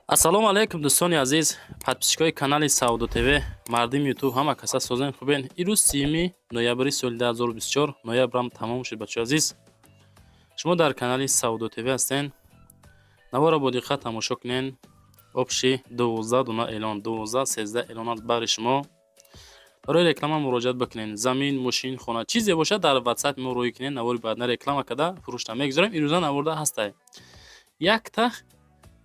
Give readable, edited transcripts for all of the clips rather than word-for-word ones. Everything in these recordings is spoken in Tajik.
Ассалому алайкум, дӯстони азиз, подписчикои канали Савдо ТВ, мардими Ютуб, ҳама каса созен, хубен? Ирӯз 30 ноябри соли 2024, ноябрам тамом шуд. Бачаи азиз, шумо дар канали Савдо ТВ ҳастен. Наворро бо диққат тамошо кунен. Общий 12 дона эълон, 12, 13 эълон аст баҳри шумо. Барои реклама муроҷиат бикунен. Замин, мошин, хона, чизе бошад, дар Ватсап мо рӯй кунен. Навори баъдна реклама карда фурӯшта мегузорем. Ирӯза наворда ҳастай якта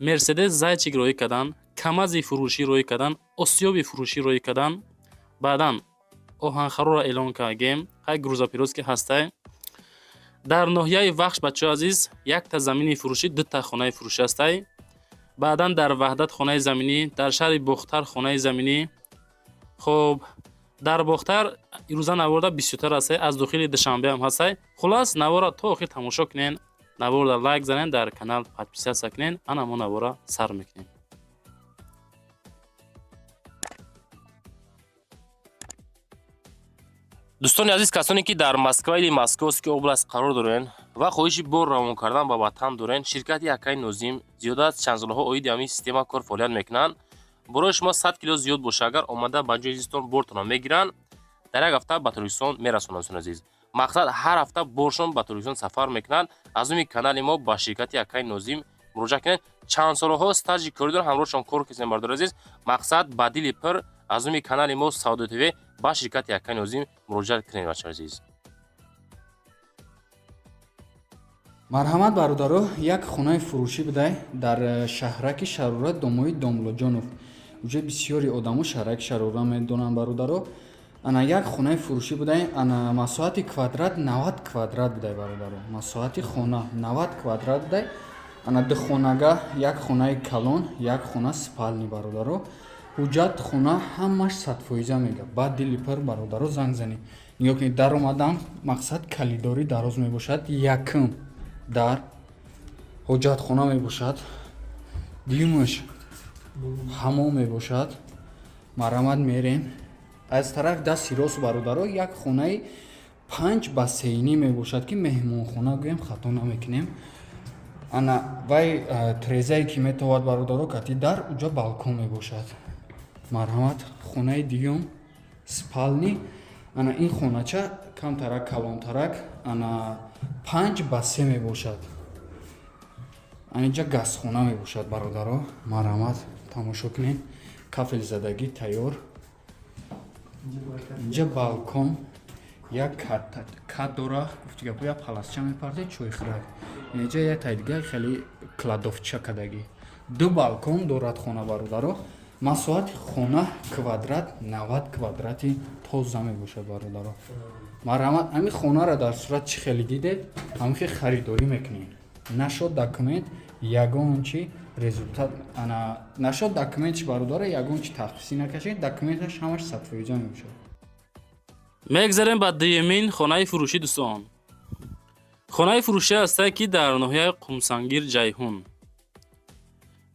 Мерседес Зайчик роҳӣ кардан, Камази фурӯшӣ роҳӣ кардан, Осиёби фурӯшӣ роҳӣ кардан. Баъдан оҳанхароро эълон кардем. Ҳай, грузоперевозки ҳастай дар ноҳияи Вахш. Бачаҳои азиз, якта замини фурӯшӣ, дута хонаи фурӯшӣ ҳастай. Баъдан дар Ваҳдат хонаи заминӣ, дар шаҳри Бохтар хонаи заминӣ. Хоб, дар Бохтар ирӯза наворда бисёртар ҳастай, аз дохили Душанбеам ҳастай. Хуллас, наворро то охир тамошо кунен, наворда лайк занен, дар канал подписаться кунен. Ана мо навора сар мекунем. Дӯстони азиз, касоне ки дар Москва или Московский область қарор дорен ва хоҳиши бор равон кардан ба ватан дорен, ширкати Акаи Нозим зиёда аз чанд солҳо оиди ҳамин система кор фаъолият мекунанд. Борои шумо 100 кило зиёд боша, агар омада ба ҷои зистон бортонро мегиранд, дар як ҳафта ба Тоҷикистон мерасонанд. Дӯстони азиз, мақсад, ҳар ҳафта боршон ба Тоҷикистон сафар мекунанд. Аз номи канали мо ба ширкати Акаи Нозим муроҷиат кунед. Чанд солҳо стажи корӣ доранд, ҳамроҳшон кор кардем. Бардори азиз, мақсад, ба дили пир аз номи канали мо Савдо ТВ ба ширкати Акаи Нозим муроҷиат кунед, бачаи азиз. Марҳамат, бародаро, як хонаи фурӯшӣ будай дар шаҳраки Шарора, домои Домлоҷонов. Уҷа бисёри одамо шаҳраки Шарора медонанд, бародаро. Ана як хонаи фурӯшӣ будай. Ана масоҳати квадрат 90 квадрат будай, бародаро. Масоҳати хона 90 квадрат будай. Ана духонага, як хонаи калон, як хона спальни, бародаро. Ҳуҷҷат хона ҳамаш 100%-а мега. Баъд дили пир, бародаро, занг занед. Нигоҳ кунед, даромадан, мақсад, калидори дароз мебошад. Якум дар ҳоҷатхона мебошад, дуюмаш ҳамом мебошад. Марҳамат, мерем аз тарафи дасти рост, бародаро. Як хонаи 5 ба 3.5 мебошад, ки меҳмонхона гӯем, хато намекунем. Ана вай трезае ки метавад, бародаро, кати дар уҷа балкон мебошад. Марҳамат, хонаи дуюм, спальни. Ана ин хонача камтарак калонтарак, ана 5 ба 3 мебошад. Аниҷа газхона мебошад, бародаро. Марҳамат, тамошо кунед, кафел задагӣ, тайёр. Инҷа балкон, як кат дора. Гуфти гапо, як паласча мепарде, чойхӯрак. Инҷа як тай дига хеле кладовча кадагӣ. Ду балкон дорад хона, бародаро. Масоҳати хона квадрат 90 квадрати тоза мебошад, бародаро. Марҳамат, ҳамин хонаро дар сурат чӣ хеле дидед, ҳамин хел харидорӣ мекунед. Нашод документ, ягон чи результат, ана нашод документ чи, бародаро, ягон чи тахфифӣ накашед. Документаш ҳамаш 100% мебошад. Мегзарем ба дуюмин хонаи фурӯшӣ, дӯстон. Хонаи фурӯшӣ ҳастае, ки дар ноҳияи Қумсангир, Ҷайҳун,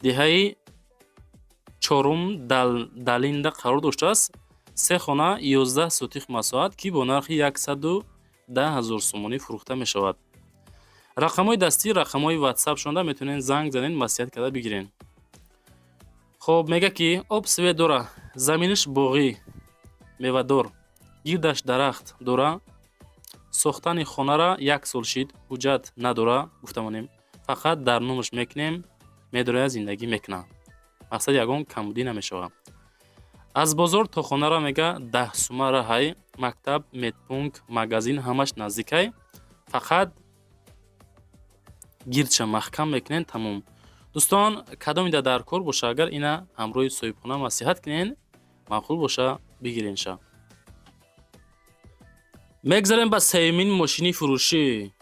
деҳаи Чорум Далинда қарор доштааст. Се хона, 11 сотих масоҳат, ки бо нархи 110 000 сомонӣ фурӯхта мешавад. Рақамҳои дастӣ, рақамҳои Ватсап шонда метавонед занг занед, маслиҳат карда бигиред. Хоб, мега ки об, свет дора, заминаш боғӣ, мевадор, гирдаш дарахт дора. Сохтани хонара як сол шид, ҳуҷҷат надора. Гуфта монем, фақат дар номаш мекунем, медорояд, зиндагӣ мекунад. Мақсад, ягон камбудӣ намешавад. Аз бозор то хонара, мега, 10 сума раҳай. Мактаб, медпункт, магазин ҳамаш наздикай. Фақат гирдша маҳкам мекунен, тамом. Дӯстон, кадомида дар кор боша, агар ина ҳамроҳи соҳибхона маслиҳат кунен, маъқул боша, бигиренша. Мегзарем ба сеюмин мошини фурӯшӣ.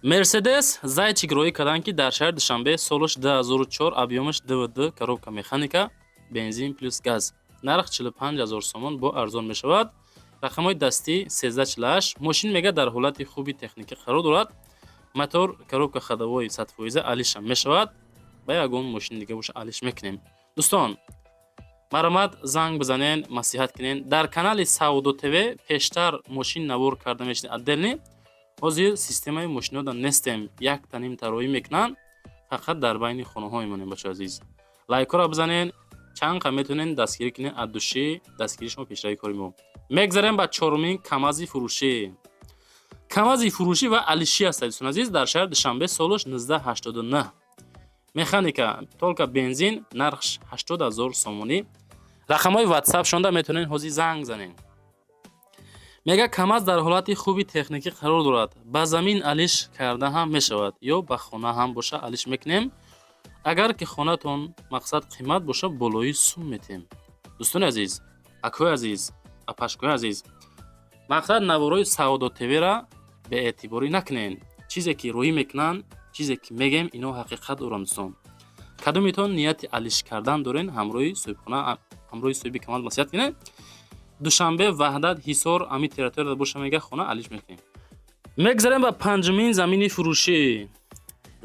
Мерседес Зайчик роҳӣ карданд, ки дар шаҳри Душанбе, солаш 2004, объёмаш 2,2, коробка механика, бензин плюс газ. Нарх 45 000 сомон, бо арзон мешавад. Рақамҳои дастӣ 1348. Мошин, мега, дар ҳолати хуби техникӣ қарор дорад. Мотор, коробка ходовой 100%, алишам мешавад. Ба ягон мошини дига боша, алиш мекунем. Дӯстон, марҳамат, занг бизанен, маслиҳат кунен. Дар канали Савдо ТВ пештар мошин навор карда мешид отдельный. Ҳозир системаи мошинода нестем, якта нимта роҳӣ мекунанд. Фақат дар байни хонаҳо мемонем, бачаҳои азиз. Лайкҳоро бизанен, чанд қа метавонен дастгирӣ кунен, аз души дастгирии шумо пешравии кори мо. Мегзарем ба чорумин Камази фурӯшӣ. Камази фурӯшӣ ва алишӣ аст, дӯстони азиз, дар шаҳри Душанбе, солаш 1989, механика, только бензин, нархш 80 ҳазор сомонӣ. Рақамҳои ватсап шонда метавонед ҳозир занг занед. Мега, Камаз дар ҳолати хуби техникӣ қарор дорад, ба замин алиш карда ҳам мешавад ё ба хона ҳам боша алиш мекунем. Агар ки хонатон, мақсад, қимат боша, болои сум метем. Дӯстони азиз, акои азиз, апашкои азиз, мақсад, наворои Савдо ТВра беэътиборӣ накунен. Чизе ки рӯӣ мекунанд, чизе ки мегем, ино ҳақиқат доранд. Дӯстон, кадометон нияти алиш кардан дорен, ҳамроҳи соҳибхона, ҳамроҳи соҳиби Камаз маслиҳат кунед. Душанбе, Ваҳдат, Ҳисор, ами территорияда боша, мега, хона алиш мекунем. Мегзарем ба панҷумин замини фурӯшӣ.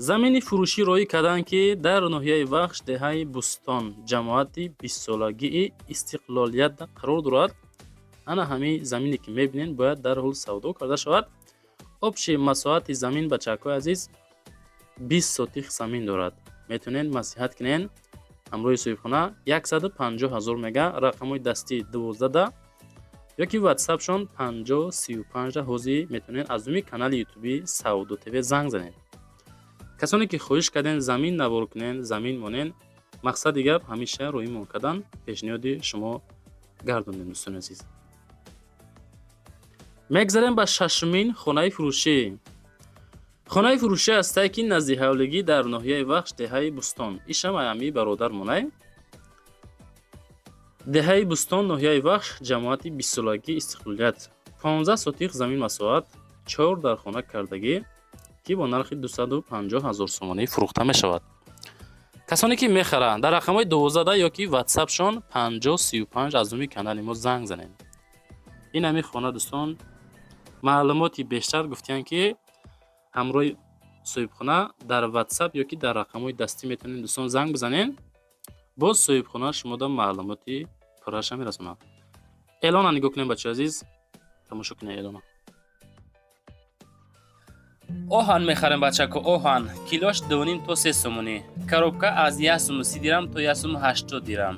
Замини фурӯшӣ роӣ карданд, ки дар ноҳияи Вахш, деҳаи Бӯстон, ҷамоати бистсолагии Истиқлолият қарор дорад. Ана ҳамин замине ки мебинед, бояд дарҳол савдо карда шавад. Общий масоҳати замин, бачакҳои азиз, 20 сотих замин дорад. Метавонед маслиҳат кунед ҳамроҳи соҳибхона. 150 ҳазор мега. Рақамҳои дастӣ 12 ё ки ватсапшон 50 35. Ҳозир метавонед аз думи канали ютуби Савдо ТВ занг занед. Касоне ки хоҳиш кардем замин навор кунен, замин монен, мақсади гап, ҳамеша рӯимон кардан, пешниҳоди шумо гардонем. Дӯстони азиз, мегзарем ба шашумин хонаи фурӯшӣ. Хонаи фурӯшӣ ҳастае, ки назди ҳавлигӣ, дар ноҳияи Вахш, деҳаи Бӯстон. Ишам аями бародар монай. Деҳаи Бӯстон, ноҳияи Вахш, ҷамоати бистсолагии Истиқлолият, 15 сотих замин масоҳат, чор дар хона кардагӣ, ки бо нархи 250 ҳазор сомонӣ фурӯхта мешавад. Касоне ки мехаранд, дар рақамҳои 12 ё ки ватсапшон 50 35 аз думи канали мо занг занед. Ин ҳами хона, дӯстон, маълумоти бештар гуфтиянд, ки ҳамроҳи соҳибхона дар ватсап ё ки дар рақамҳои дастӣ метавонед, дӯстон, занг бизанед. Боз соҳибхона шумода маълумоти пурраша мерасонад. Эълона нигоҳ кунед, бачаи азиз, тамошо кунед эълона. Оҳан мехарем, бачако, оҳан килош 2,5 то 3 сомонӣ, коробка аз 1 суму 30 дирам то 1 суму 80 дирам.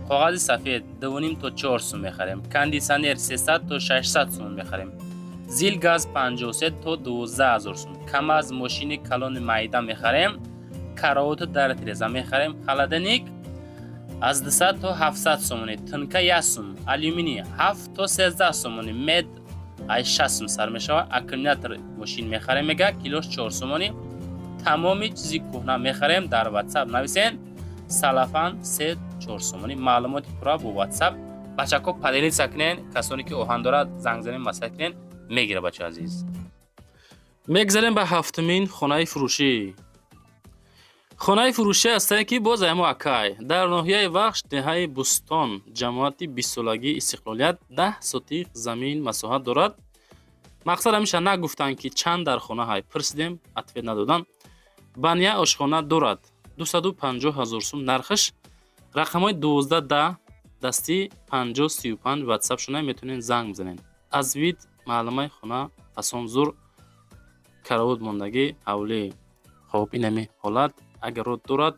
Коғази сафед 2,5 то 4 сум мехарем. Кондитсионер 300 то 600 сум мехарем. Зил газ 53 то 12 ҳазор сум. Камаз мошини калони майда мехарем. Каровоту дар тиреза мехарем. Холодильник аз 200 то 700 сомонӣ, тынка 1 сум, алюминий 7 то 13 сомонӣ, мед ай 6 сум сар мешавад. Аккумулятор мошин мехарем, мега, килош 4 сомонӣ. Тамоми чизи кӯҳна мехарем, дар ватсап нависен. Салафан 3-4 сомонӣ. Маълумоти пурра бо ватсап. Бачако, поделиться кунен. Касоне ки оҳан дорад, занг занен, маслиҳат кунен, мегира, бача азиз. Мегзарем ба ҳафтумин хонаи фурӯшӣ. Хонаи фурӯшӣ ҳастае, ки боз аямо акай, дар ноҳияи Вахш, деҳаи Бӯстон, ҷамоати бистсолагии Истиқлолият, 10 сотих замин масоҳат дорад. Мақсад, ҳамеша нагуфтанд, ки чанд дар хона ҳай. Пурсидем, ответ надоданд. Баня, ошхона дорад. 250 ҳазор сум нархаш. Рақамҳои 12 да дастӣ 50 35 ватсап шуна, метавонед занг бизанед. Аз вид маълумаи хона фасон зур, каравот мондагӣ, ҳавлӣ. Хоб, инами ҳолат, огород дорад,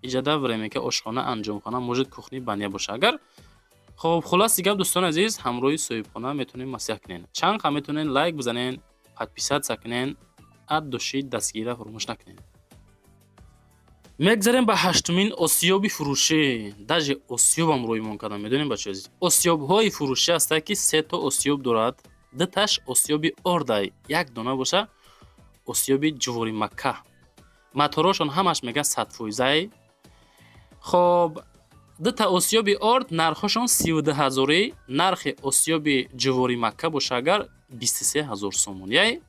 иҷода временка, ошхона, анҷомхона, может, кухни, баня боша агар. Хоб, хулоси гап, дӯстони азиз, ҳамроҳи соҳибхона метавонед маслиҳат кунед. Чанд қа метавонед лайк бизанед, подписаться кунед, от души дастгирира фаромӯш накунед. Мегзарем ба ҳаштумин осиёби фурӯшӣ. Даже осиёбам рӯймон кардам, медонем, бачаи азиз. Осиёбҳои фурӯшӣ ҳастанд, ки сето осиёб дорад. Дуташ осиёби ордай, як дона боша осиёби ҷувори макка. Моторошон ҳамаш, мега, 100 фоизай. Хоб, дута осиёби орд нархҳошон 32 ҳазорӣ, нархи осиёби ҷувори макка боша агар 23 ҳазор сомонияй.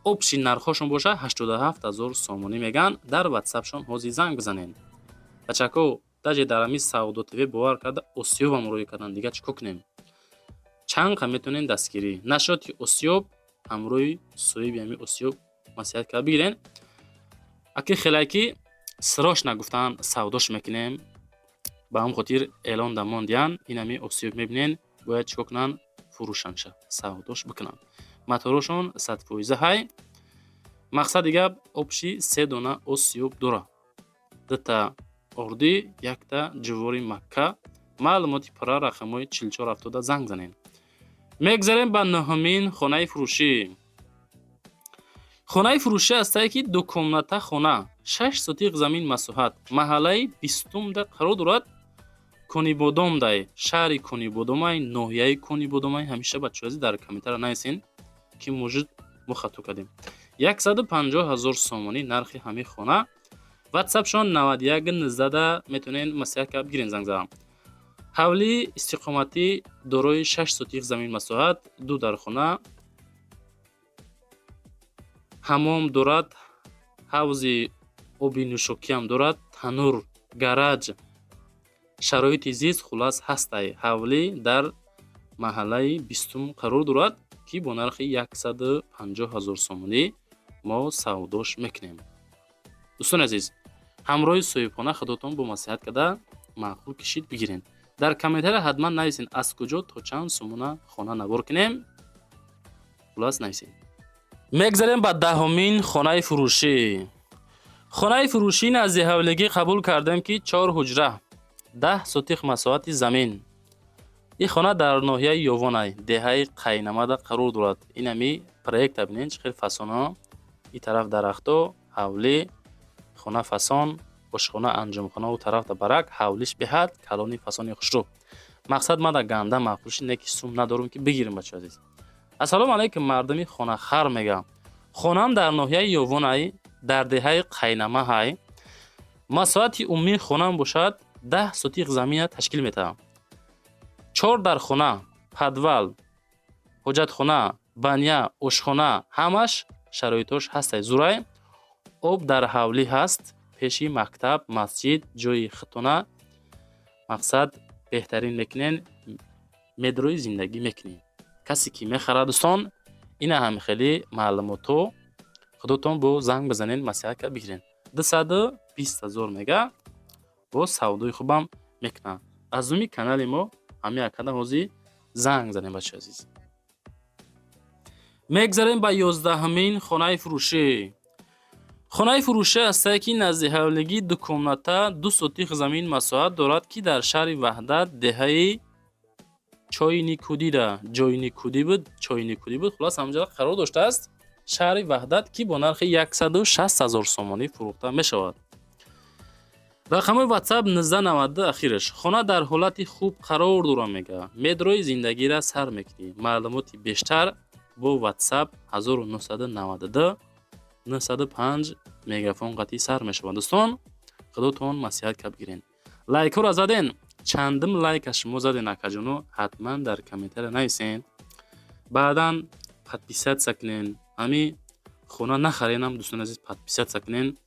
Общий нархҳошон боша 87 ҳазор сомонӣ мегӯянд. Дар ватсапшон ҳозир занг бизанед. Бачако, даже дар ҳамин Савдо ТВ бовар карда, осиёбам рӯй карданд, дигар чӣ кор кунем? Чанд қа метавонед дастгирӣ нашуд, ки осиёб ҳамроҳи соҳиби ҳамин осиёб маслиҳат карда бигирен. Аки хелае ки срочно гуфтан, савдош мекунем, ба ҳамн хотир эълон да мондиянд. Ин ҳамин осиёб мебинен, бояд чӣ кор кунанд? Фурӯшанша, савдош бикунанд. Моторошон 100 фоиза ҳай. Мақсади гап общий се дона осиёб дора. Дута ордӣ, якта ҷувори макка. Маълумоти пурра рақамҳои 4470 занг занед. Мегзарем ба нӯҳумин хонаи фурӯшӣ. Хонаи фурӯшӣ ҳастае ки дукомната хона, 6 сотиқ замин масоҳат, маҳаллаи бистумда қарор дорад, Конибодомдай, шаҳри Конибодомай, ноҳияи Конибодомай. Ҳамеша бачаҳои азиз дар комментария нависен ки может мо хато кардем. 150 000 сомонӣ нархи ҳамин хона. Ватсапшон 91 19 метавонед маслиҳат кард бигирен, занг задам. Ҳавлии истиқоматӣ дорои 6 сотиқ замин масоҳат, ду дархона, ҳаммом дорад, ҳавзи оби нӯшокиам дорад, танур, гараж, шароити зист хуллас ҳастай. Ҳавлӣ дар маҳаллаи бистум қарор дорад, ки бо нархи 150 000 сомонӣ мо савдош мекунем. Дӯстони азиз, ҳамроҳи соҳибхона худотон бо маслиҳат карда маъқул кишид бигирен. Дар комментария ҳатман нависен, аз куҷо то чанд сомона хона навор кунем. Хуллас нависен. Мегзарем ба даҳумин хонаи фурӯшӣ. Хонаи фурӯшӣ назди ҳавлигӣ қабул кардем, ки чор ҳуҷра, 10 сотиқ масоҳати замин. Ин хона дар ноҳияи Ёвонай, деҳаи Қайнамада қарор дорад. Инами проекта бинед, чӣ хел фасоно. Ин тараф дарахто, ҳавлӣ, хона фасон, ошхона, анҷомхона, у тарафта барак, ҳавлиш беҳад калони фасони хушрӯ. Мақсад мада ганда маъқул шид, не ки сум надорум ки бигирем, бачаҳои азиз. Ассалому алайкум, мардуми хонахар мегӯям. Хонаам дар ноҳияи Ёвонай, дар деҳаи Қайнамаҳай. Масоҳати умумии хонаам бошад 10 сотиқ замина ташкил метавад. Чор дархона, подвал, ҳоҷатхона, баня, ошхона, ҳамаш шароитош ҳастай, зурай. Об дар ҳавлӣ ҳаст, пеши мактаб, масҷид, ҷои хитона. Мақсад беҳтарин мекунен, медрои зиндагӣ мекунед. Касе ки мехарад, дӯстон, ина ҳам хеле маълумотҳо худотон бо занг бизанед, маслиҳат кард бигиред. 220 000 мега, бо савдои хубам мекунад. Аз думи канали мо ҳамин акада ҳозир занг занем, бачаи азиз. Мегзарем ба 11-умин хонаи фурӯшӣ. Хонаи фурӯшӣ ҳастае ки назди ҳавлигӣ дукомната, ду сотиқ замин масоҳат дорад, ки дар шаҳри Ваҳдат, деҳаи Чойникудида, Ҷойникудӣ буд, Чойникудӣ буд, хуллас ҳамҷода қарор доштааст, шаҳри Ваҳдат, ки бо нархи 160 000 сомонӣ фурӯхта мешавад. Рақамҳои WhatsApp 1992 ахираш. Хона дар ҳолати хуб қарор дорад, мега. Медрои зиндагира сар мекунӣ. Маълумоти бештар бо WhatsApp 1992 905 мегафон қатъи сар мешавад. Дӯстон, худотон маслиҳат кард бигирен. Лайкҳоро заден? Чандум лайка шумо заден, акаҷоно? Ҳатман дар комментария нависен. Баъдан подписаться кунен. Ҳами хона нахаренам, дӯстони азиз, подписаться кунен.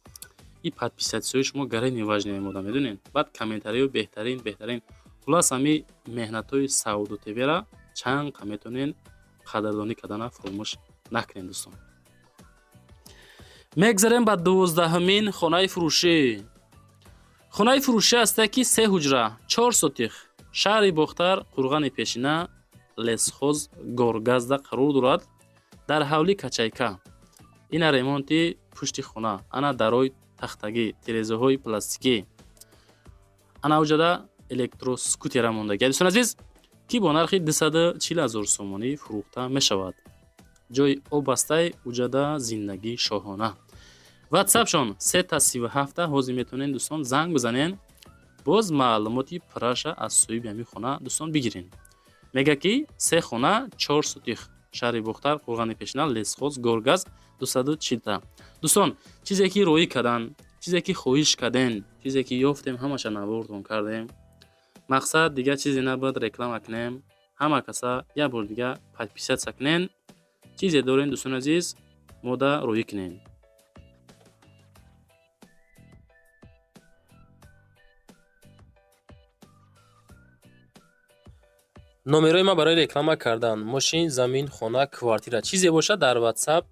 И подписаться ҳои шумо гарани важный мода, медонед. Баъд комментариҳо беҳтарин, беҳтарин. Хуллас ҳами меҳнатҳои Савдо ТВ-ра чанд қа метавонен қадрдонӣ кардана фаромӯш накунед, дӯстон. Мегзарем ба 12-умин хонаи фурӯшӣ. Хонаи фурӯшӣ ҳастае ки се ҳуҷра, чор сотиқ, шаҳри Бохтар, Қурғани Пешина, лесхоз Горгазда қарор дорад, дар ҳавлӣ качайка. Ина ремонти пушти хона, ана дарои тахтагӣ, тирезаҳои пластикӣ, ана уҷада электроскутера мондагӣ, дӯстони азиз, ки бо нархи 240 000 сомонӣ фурӯхта мешавад. Ҷои об ҳастай, уҷада зиндагии шоҳона. Ватсапшон сета 37-та, ҳозир метавонед, дӯстон, занг бизанен, боз маълумоти пурраша аз соҳиби ҳамин хона, дӯстон, бигирен. Мега ки се хона, чор сотих, шаҳри Бохтар, Қурғани Пешина, лесхоз Горгаз, 240-та. Дӯстон, чизе ки роӣ кардан, чизе ки хоҳиш карден, чизе ки ёфтем, ҳамаша навортон кардем. Мақсад дигар чизе набояд реклама кунем. Ҳама каса як бор дига подписаться кунен. Чизе дорем, дӯстони азиз, мода роӣ кунем. Номерои ман барои реклама кардан мошин, замин, хона, квартира, чизе бошад, дар WhatsApp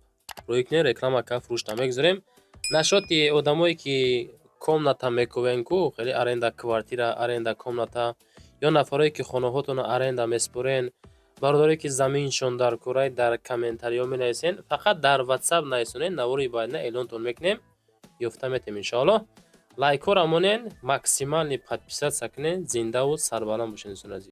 роӣ кунед, реклама кард, фурӯш намегузорем. Нашоти одамое ки комната мекӯвен ку, хеле аренда квартира, аренда комната, ё нафарое ки хонаҳотонро аренда меспорен, Бародаре, ки заминшон дар курай, дар комментариё менависен, фақат дар WhatsApp нависонед, навори баъдина эълонтон мекунем, ёфта метем, иншоалло. Лайкҳоро монен, максимальный подписаться кунен. Зиндаву сарбаланд бошед, дӯстони азиз.